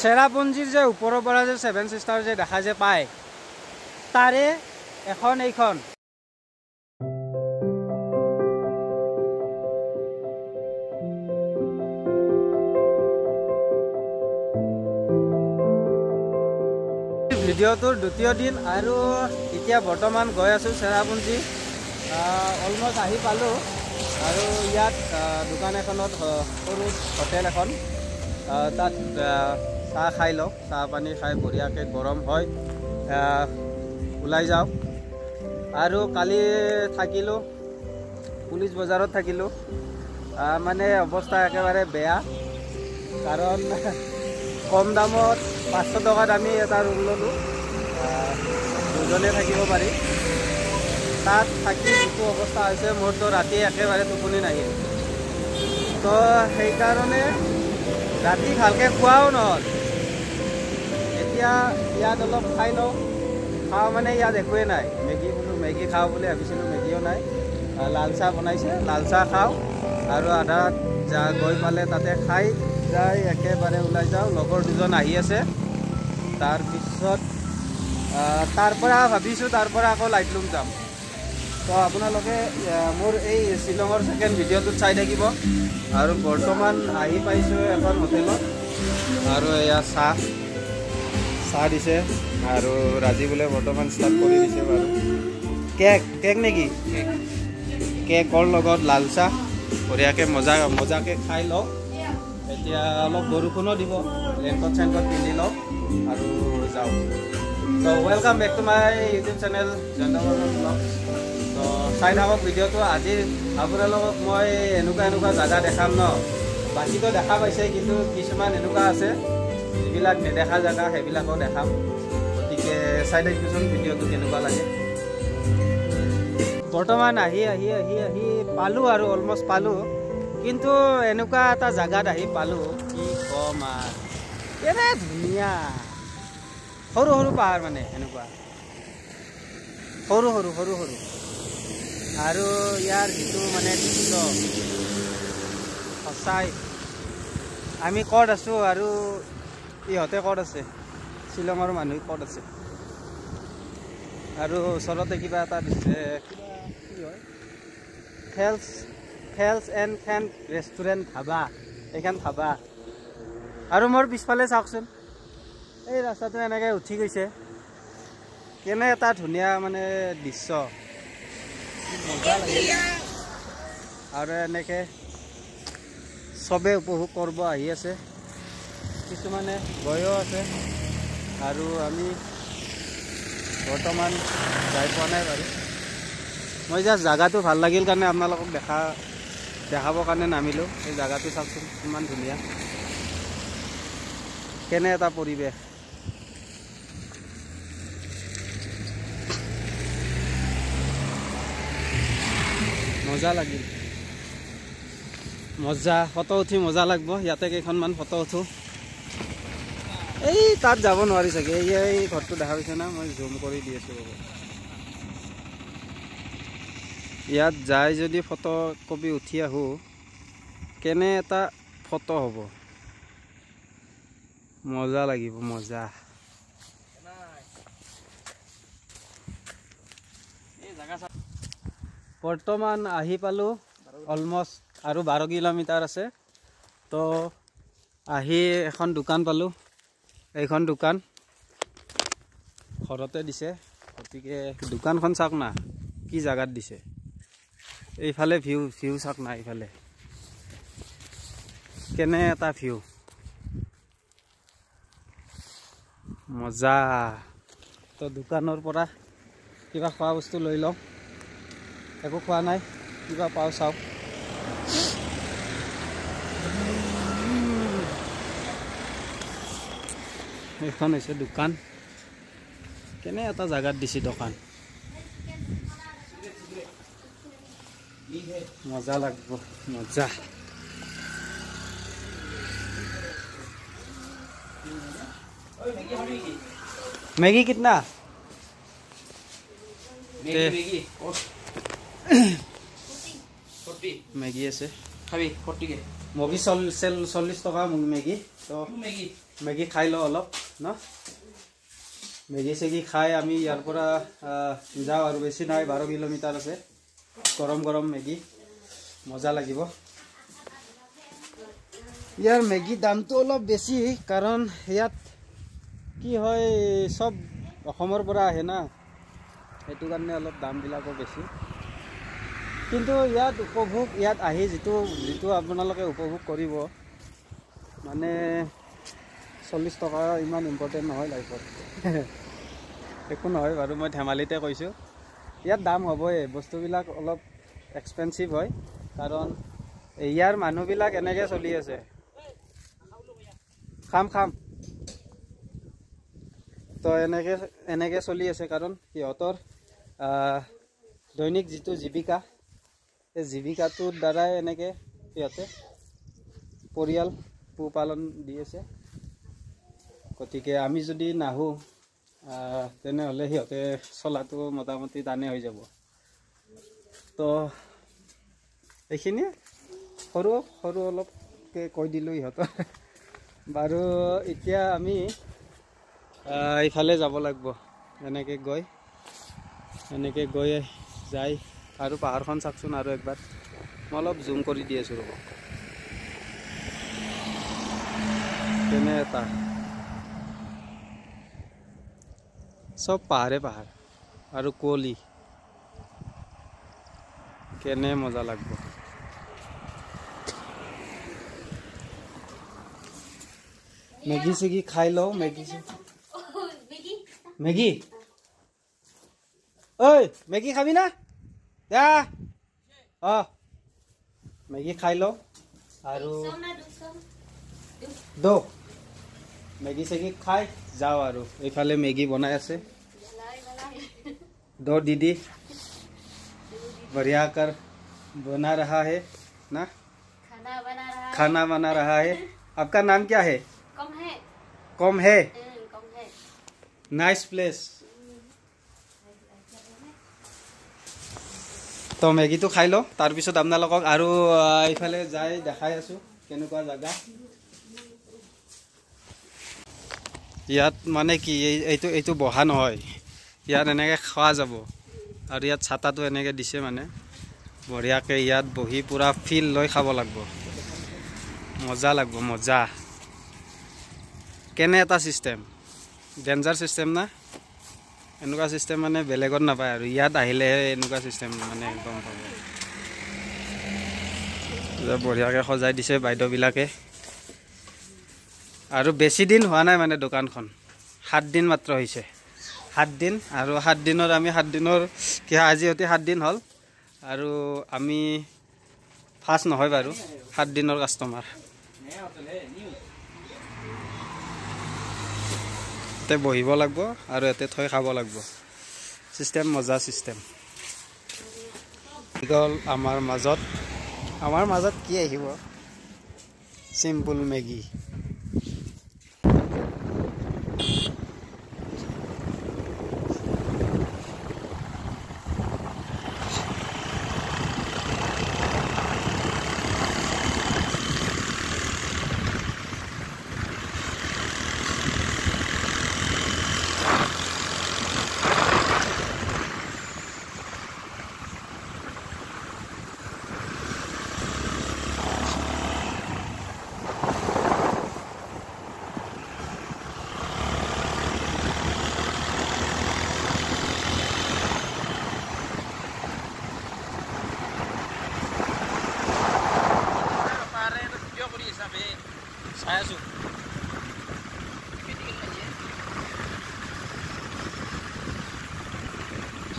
চেৰাপুঞ্জীৰ যে ওপৰৰ পৰা যে ছেভেন চিষ্টাৰ যে দেখা যে পায়, তাৰে এখন এইখন। ভিডিঅ'টোৰ দ্বিতীয় দিন আৰু এতিয়া বৰ্তমান গৈ আছোঁ চেৰাপুঞ্জী। অলমষ্ট আহি পালোঁ আৰু ইয়াত দোকান এখনত, সৰু হোটেল এখন, তাত চাহ খাই লওঁ। চাহ পানী খাই বঢ়িয়াকৈ গৰম হয়, ওলাই যাওঁ। আৰু কালি থাকিলোঁ পুলিচ বজাৰত থাকিলোঁ, মানে অৱস্থা একেবাৰে বেয়া। কাৰণ কম দামত 500 টকাত আমি এটা ৰুম ল'লোঁ, দুজনে থাকিব পাৰি। তাত থাকি যিটো অৱস্থা হৈছে, মোৰতো ৰাতি একেবাৰে টোপনি নাহিল। তো সেইকাৰণে ৰাতি ভালকৈ খোৱাও নহ'ল। এতিয়া ইয়াত অলপ খাই লওঁ। খাওঁ মানে ইয়াত একোৱেই নাই। মেগী বোলো মেগী খাওঁ বুলি ভাবিছিলোঁ, মেগীও নাই। লাল চাহ বনাইছে, লাল চাহ খাওঁ আৰু আধা যা গৈ পালে তাতে খাই যাই একেবাৰে ওলাই যাওঁ। লগৰ দুজন আহি আছে। তাৰপিছত তাৰ পৰা ভাবিছোঁ তাৰ পৰা আকৌ লাইটলুম যাম। তো আপোনালোকে মোৰ এই শ্বিলঙৰ ছেকেণ্ড ভিডিঅ'টোত চাই থাকিব। আৰু বৰ্তমান আহি পাইছোঁ এখন হোটেলত আৰু এয়া চাহ চাহ দিছে আৰু ৰাজীৱলে বৰ্তমান ষ্টাৰ্ট কৰি দিছে বাৰু। কেক কেক নেকি? কেকৰ লগত লাল চাহ বঢ়িয়াকৈ মজা মজাকৈ খাই লওঁ। এতিয়া অলপ বৰষুণো দিব, ৰেইনকোট চেইনকোট পিন্ধি লওঁ আৰু যাওঁ। তো welcome back to my YouTube channel Jayanta Barman blog. তো চাই থাকক ভিডিঅ'টো। আজি আপোনালোকক মই এনেকুৱা এনেকুৱা জেগা দেখাম ন, বাকীতো দেখা পাইছে, কিন্তু কিছুমান এনেকুৱা আছে যিবিলাক নেদেখা জেগা, সেইবিলাকো দেখাম। গতিকে চাই থাকিবচোন ভিডিঅ'টো কেনেকুৱা লাগে। বৰ্তমান আহি আহি আহি আহি পালোঁ আৰু অলমষ্ট পালোঁ, কিন্তু এনেকুৱা এটা জেগাত আহি পালোঁ, কি ক'ম আৰু, কেনে ধুনীয়া সৰু সৰু পাহাৰ, মানে এনেকুৱা সৰু সৰু সৰু সৰু। আৰু ইয়াৰ যিটো মানে দৃশ্য, সঁচাই আমি ক'ত আছোঁ আৰু ইহঁতে ক'ত আছে, শ্বিলঙৰ মানুহ ক'ত আছে। আৰু ওচৰতে কিবা এটা দিছে, কিবা কি হয়, false false and fan restaurant dhaba, এইখন ধাবা। আৰু মোৰ পিছফালে চাওকচোন, এই ৰাস্তাটো এনেকৈ উঠি গৈছে, কেনে এটা ধুনীয়া মানে দৃশ্য, মজা লাগে। আৰু এনেকৈ চবে উপভোগ কৰিব আহি আছে, কিছুমানে গৈও আছে। আৰু আমি বৰ্তমান যাই পোৱা নাই বাৰু। মই জাষ্ট জাগাটো ভাল লাগিল কাৰণে আপোনালোকক দেখাবৰ কাৰণে নামিলোঁ। এই জাগাটো চাওকচোন কিমান ধুনীয়া, কেনে এটা পৰিৱেশ। মজা লাগিল, মজা ফটো উঠি মজা লাগব। ইয়াতে কেইখনমান ফটো উঠো। এই তাত যাব নোৱাৰি চাগে, এই ঘৰটো দেখা পাইছে না, মই জুম কৰি দি আছোঁ ৰ'ব। ইয়াত যাই যদি ফটো কপি উঠি আহোঁ, কেনে এটা ফটো হ'ব, মজা লাগিব, মজা। বৰ্তমান আহি পালোঁ অলমষ্ট আৰু 12 কিলোমিটাৰ আছে। তো আহি এখন দোকান পালোঁ, এইখন দোকান ঘৰতে দিছে। গতিকে দোকানখন চাওক না কি জাগাত দিছে। এইফালে ভিউ ভিউ চাওক না, এইফালে কেনে এটা ভিউ, মজা। তো দোকানৰ পৰা কিবা খোৱা বস্তু লৈ লওঁ, একো খোৱা নাই, কিবা পাওঁ চাওক। এইখন হৈছে দোকান, কেনে এটা জাগাত দিছে দোকান, মজা লাগব, মজা। মেগী কিতনা? মেগী আছে, খাবি 40 কে? মগী 40 টকা মেগী। তো মেগী মেগী খাই লওঁ অলপ ন। মেগী চেগী খাই আমি ইয়াৰ পৰা যাওঁ আৰু, বেছি নাই, 12 কিলোমিটাৰ আছে। গৰম গৰম মেগী মজা লাগিব। ইয়াৰ মেগীৰ দামটো অলপ বেছি, কাৰণ ইয়াত কি হয় চব অসমৰ পৰা আহে না, সেইটো কাৰণে অলপ দামবিলাকো বেছি। কিন্তু ইয়াত উপভোগ, ইয়াত আহি যিটো যিটো আপোনালোকে উপভোগ কৰিব, মানে 40 টকা ইমান ইম্পৰ্টেণ্ট নহয় লাইফত। একো নহয় বাৰু, মই ধেমালিতে কৈছোঁ। ইয়াত দাম হ'বই, বস্তুবিলাক অলপ এক্সপেঞ্চিভ হয়, কাৰণ ইয়াৰ মানুহবিলাক এনেকৈ চলি আছে। খাম খাম তো এনেকৈ এনেকৈ চলি আছে, কাৰণ সিহঁতৰ দৈনিক যিটো জীৱিকা, এই জীৱিকাটোৰ দ্বাৰাই এনেকৈ সিহঁতে পৰিয়াল পোহপালন দি আছে। গতিকে আমি যদি নাহোঁ তেনেহ'লে সিহঁতে চলাটো মোটামুটি টানে হৈ যাব। তো এইখিনিয়ে সৰু সৰু অলপকৈ কৈ দিলোঁ ইহঁতৰ। বাৰু এতিয়া আমি এইফালে যাব লাগিব, এনেকৈ গৈ এনেকৈ গৈ যাই আৰু পাহাৰখন চাওকচোন আৰু একবাৰ। মই অলপ জুম কৰি দি আছোঁ ৰ'ব। কেনে এটা চব পাহাৰে পাহাৰ আৰু কুঁৱলী, কেনে মজা লাগব। মেগী চেগী খাই লওঁ, মেগী মেগী ঐ মেগী খাবি না? অঁ মেগী খাই লওঁ আৰু দৌ মেগী চেগী খাই যাওঁ। আৰু এইফালে মেগী বনাই আছে दो दीदी, बढ़िया कर बना रहा है ना, खाना बना रहा है, खाना बना रहा है। आपका नाम क्या है? कम है, कम है, कम है। Nice place. তো মেগীটো খাই লওঁ, তাৰপিছত আপোনালোকক আৰু এইফালে যাই দেখাই আছোঁ কেনেকুৱা জেগা। ইয়াত মানে কি, এইটো এইটো বহা নহয়, ইয়াত এনেকৈ খোৱা যাব। আৰু ইয়াত ছাতাটো এনেকৈ দিছে, মানে বঢ়িয়াকৈ ইয়াত বহি পূৰা ফিল লৈ খাব লাগিব, মজা লাগিব, মজা। কেনে এটা চিষ্টেম, ডেঞ্জাৰ চিষ্টেম না, এনেকুৱা চিষ্টেম মানে বেলেগত নাপায় আৰু ইয়াত আহিলেহে এনেকুৱা চিষ্টেম মানে গম পাব। বঢ়িয়াকৈ সজাই দিছে বাইদেউবিলাকে। আৰু বেছি দিন হোৱা নাই মানে দোকানখন, 7 দিন মাত্ৰ হৈছে, 7 দিন। আৰু 7 দিনৰ আমি 7 দিনৰ কি আজি সৈতে 7 দিন হ'ল, আৰু আমি ফাৰ্ষ্ট নহয় বাৰু, 7 দিনৰ কাষ্টমাৰ। ইয়াতে বহিব লাগিব আৰু ইয়াতে থৈ খাব লাগিব, চিষ্টেম মজা চিষ্টেম। গ'ল আমাৰ মাজত, আমাৰ মাজত কি আহিব, চিম্পুল মেগী।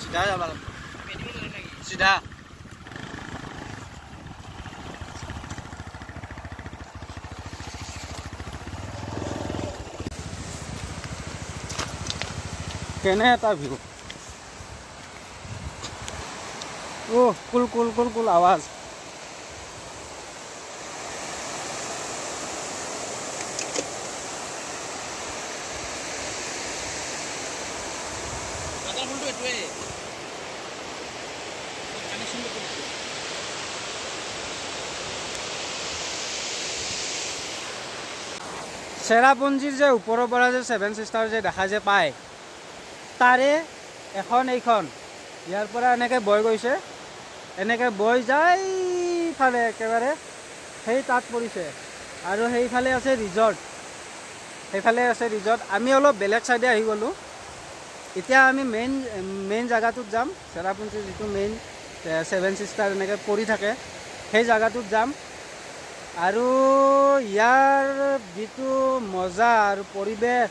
চিধা যাব চিধা। কেনে এটা ভিউ, অ' কুল কুল কুল কুল আৱাজ। চেৰাপুঞ্জীৰ যে ওপৰৰ পৰা যে ছেভেন চিষ্টাৰ যে দেখা যে পায়, তাৰে এখন এইখন ইয়াৰ পৰা এনেকৈ বৈ গৈছে, এনেকৈ বৈ যায় ফালে একেবাৰে সেই তাত পৰিছে। আৰু সেইফালে আছে ৰিজৰ্ট, সেইফালে আছে ৰিজৰ্ট। আমি অলপ বেলেগ চাইডে আহি গ'লোঁ। এতিয়া আমি মেইন মেইন জেগাটোত যাম, চেৰাপুঞ্জীৰ যিটো মেইন ছেভেন চিষ্টাৰ এনেকৈ পৰি থাকে সেই জেগাটোত যাম। আৰু ইয়াৰ যিটো মজা আৰু পৰিৱেশ,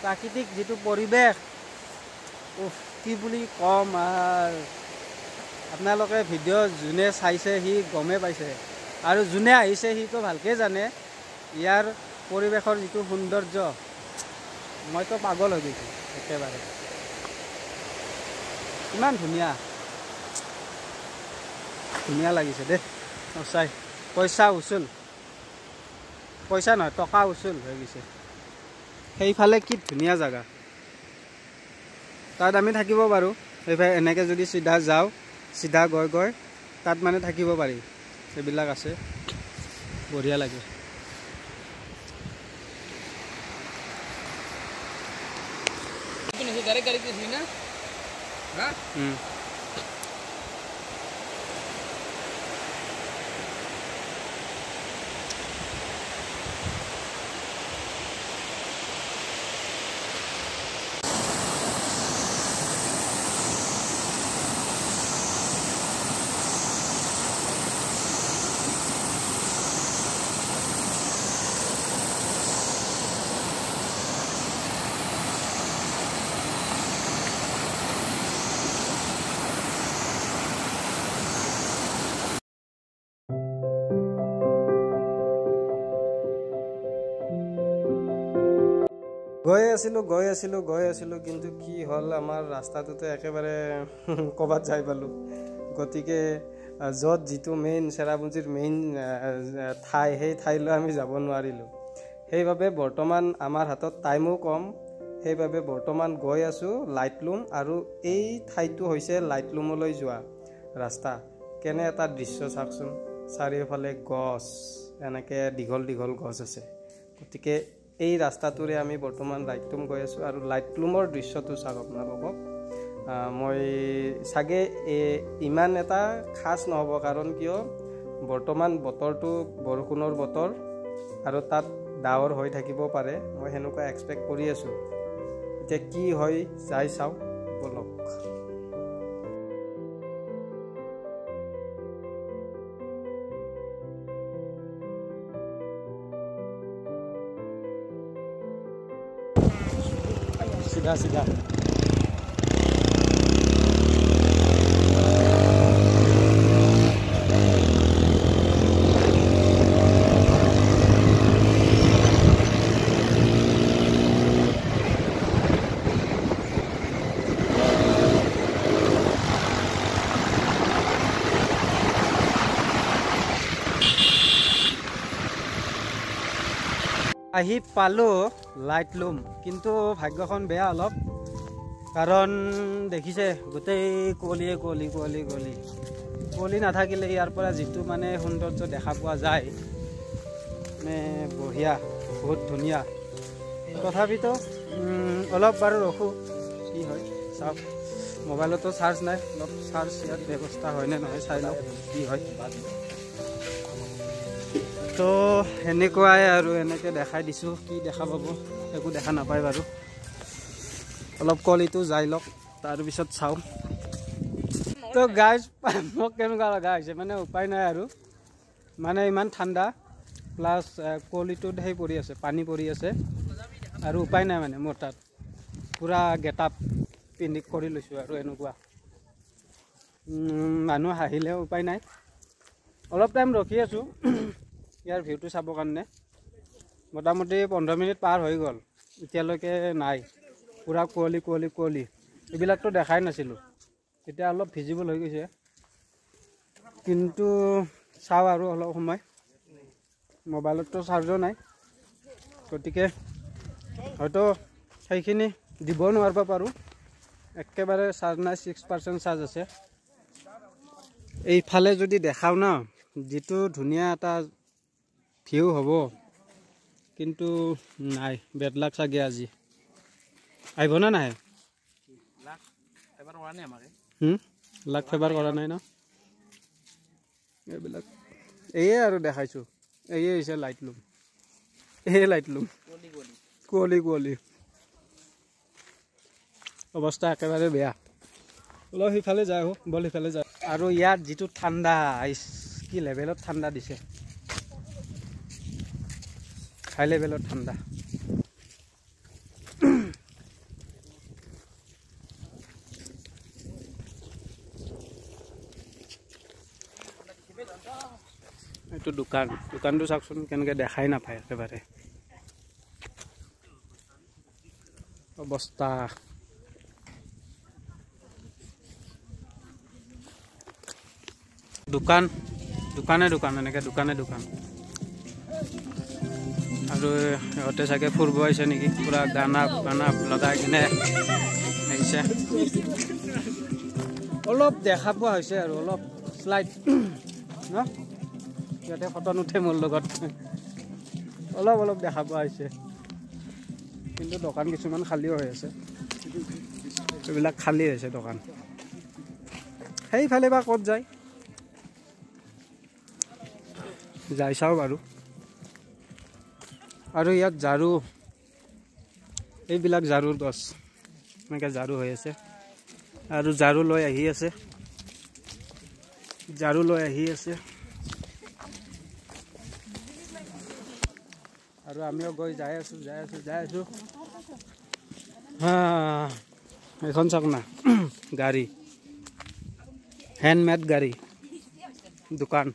প্ৰাকৃতিক যিটো পৰিৱেশ, উফ কি বুলি ক'ম আৰু। আপোনালোকে ভিডিঅ' যোনে চাইছে সি গমেই পাইছে, আৰু যোনে আহিছে সিটো ভালকৈ জানে ইয়াৰ পৰিৱেশৰ যিটো সৌন্দৰ্য। মইতো পাগল হৈ গৈছোঁ একেবাৰে, ইমান ধুনীয়া ধুনীয়া লাগিছে দেই সঁচাই। পইচা উচুল, পইচা নহয় টকা উচুল হৈ গৈছে। সেইফালে কি ধুনীয়া জেগা, তাত আমি থাকিব পাৰোঁ। সেইফালে এনেকৈ যদি চিধা যাওঁ, চিধা গৈ গৈ তাত মানে থাকিব পাৰি, সেইবিলাক আছে, বঢ়িয়া লাগে। গৈ আছিলোঁ গৈ আছিলোঁ গৈ আছিলোঁ, কিন্তু কি হ'ল আমাৰ ৰাস্তাটোতে একেবাৰে ক'ৰবাত যাই পালোঁ। গতিকে য'ত যিটো মেইন চেৰাপুঞ্জীৰ মেইন ঠাই, সেই ঠাইলৈ আমি যাব নোৱাৰিলোঁ। সেইবাবে বৰ্তমান আমাৰ হাতত টাইমো কম, সেইবাবে বৰ্তমান গৈ আছোঁ লাইটলুম। আৰু এই ঠাইটো হৈছে লাইটলুমলৈ যোৱা ৰাস্তা। কেনে এটা দৃশ্য চাওকচোন, চাৰিওফালে গছ, এনেকৈ দীঘল দীঘল গছ আছে। গতিকে এই ৰাস্তাটোৰে আমি বৰ্তমান লাইটলুম গৈ আছোঁ। আৰু লাইটলুমৰ দৃশ্যটো চাওক আপোনালোকক। মই চাগে ইমান এটা খাচ নহ'ব, কাৰণ কিয় বৰ্তমান বতৰটো বৰষুণৰ বতৰ আৰু তাত ডাৱৰ হৈ থাকিব পাৰে, মই সেনেকুৱা এক্সপেক্ট কৰি আছোঁ। এতিয়া কি হয় যাই চাওঁ ব'লক। চিধা চিধা আহি পালোঁ লাইটলুম, কিন্তু ভাগ্যখন বেয়া অলপ, কাৰণ দেখিছে গোটেই কুঁৱলীয়ে কুঁৱলী কুঁৱলী কুঁৱলী। কুঁৱলী নাথাকিলে ইয়াৰ পৰা যিটো মানে সৌন্দৰ্য দেখা পোৱা যায়, মানে বঢ়িয়া, বহুত ধুনীয়া। তথাপিতো অলপ বাৰু ৰখোঁ, কি হয় চাওক। মোবাইলতো চাৰ্জ নাই, অলপ চাৰ্জ ইয়াত ব্যৱস্থা হয়নে নহয় চাই লওক কি হয়। তো সেনেকুৱাই আৰু, এনেকৈ দেখাই দিছোঁ, কি দেখা পাব একো দেখা নাপায় বাৰু। অলপ কুঁৱলীটো যাই লওক, তাৰপিছত চাওঁ। তো গাইজ মোক কেনেকুৱা লগা হৈছে, মানে উপায় নাই আৰু, মানে ইমান ঠাণ্ডা প্লাছ কুঁৱলীটোত সেই পৰি আছে, পানী পৰি আছে, আৰু উপায় নাই মানে মোৰ তাত পূৰা গেট আপ পিন্ধি কৰি লৈছোঁ আৰু এনেকুৱা। মানুহ হাঁহিলেও উপায় নাই। অলপ টাইম ৰখি আছোঁ ইয়াৰ ভিউটো চাবৰ কাৰণে। মোটামুটি 15 মিনিট পাৰ হৈ গ'ল, এতিয়ালৈকে নাই, পূৰা কুঁৱলী কুঁৱলী কুঁৱলী। এইবিলাকতো দেখাই নাছিলোঁ, এতিয়া অলপ ভিজিবল হৈ গৈছে, কিন্তু চাওঁ আৰু অলপ সময়। মোবাইলততো চাৰ্জো নাই, গতিকে হয়তো সেইখিনি দিব নোৱাৰিব পাৰোঁ। একেবাৰে চাৰ্জ নাই, 6% চাৰ্জ আছে। এইফালে যদি দেখাওঁ ন, যিটো ধুনীয়া এটা ভিউ হ'ব, কিন্তু নাই, বেড লাক চাগে আজি। আহিব নে নাহে? লাক ফেভাৰ কৰা নাই ন এইবিলাক। এয়ে আৰু দেখাইছোঁ, এয়ে হৈছে লাইটলুম, এয়ে লাইটলুম। কুঁৱলী কুঁৱলী অৱস্থা একেবাৰে বেয়া। অলপ সিফালে যায় আহোঁ, বল সিফালে যায়। আৰু ইয়াত যিটো ঠাণ্ডা, আইচ কি লেভেলত ঠাণ্ডা দিছে, হাই লেভেলত ঠাণ্ডা। এইটো দোকান, দোকানটো চাওকচোন কেনেকৈ দেখাই নাপায় একেবাৰে অৱস্থা। দোকান দোকানে দোকান, এনেকৈ দোকানে দোকান। আৰু সিহঁতে চাগে ফুৰিব আহিছে নেকি, পূৰা গানা গানা লগাই কিনে আহিছে। অলপ দেখা পোৱা হৈছে আৰু অলপ শ্লাইড ন, সিহঁতে ফটো নুঠে মোৰ লগত, অলপ অলপ দেখা পোৱা হৈছে। কিন্তু দোকান কিছুমান খালীও হৈ আছে, এইবিলাক খালী হৈছে দোকান। সেইফালে বা ক'ত যায়, যাই চাওঁ বাৰু। আৰু ইয়াত ঝাৰু, এইবিলাক ঝাৰুৰ গছ, এনেকৈ ঝাৰু হৈ আছে। আৰু ঝাৰু লৈ আহি আছে, ঝাৰু লৈ আহি আছে। আৰু আমিও গৈ যাই আছোঁ, যাই আছোঁ, যাই আছোঁ। এইখন চাওক না, গাড়ী, হেণ্ডমেড গাড়ী দোকান।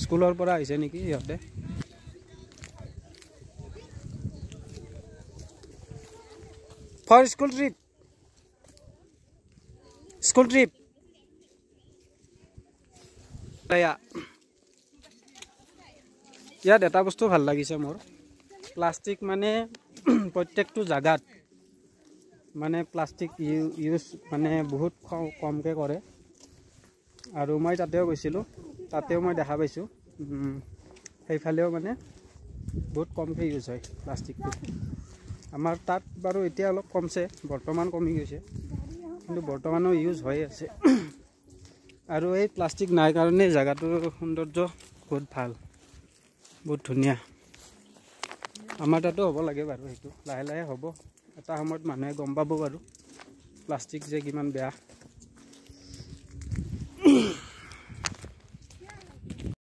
স্কুলৰ পৰা আহিছে নেকি সিহঁতে। For school trip, school trip. ইয়াত এটা বস্তু ভাল লাগিছে মোৰ, প্লাষ্টিক মানে প্ৰত্যেকটো জাগাত মানে প্লাষ্টিক ইউজ মানে বহুত কমকৈ কৰে। আৰু মই তাতেও গৈছিলোঁ, তাতেও মই দেখা পাইছোঁ, সেইফালেও মানে বহুত কমকৈ ইউজ হয় প্লাষ্টিকটো। আমাৰ তাত বাৰু এতিয়া অলপ কমছে, বৰ্তমান কমি গৈছে, কিন্তু বৰ্তমানো ইউজ হৈ আছে। আৰু এই প্লাষ্টিক নাই কাৰণে জেগাটোৰ সৌন্দৰ্য বহুত ভাল, বহুত ধুনীয়া। আমাৰ তাতো হ'ব লাগে বাৰু সেইটো, লাহে লাহে হ'ব। এটা সময়ত মানুহে গম পাব বাৰু প্লাষ্টিক যে কিমান বেয়া।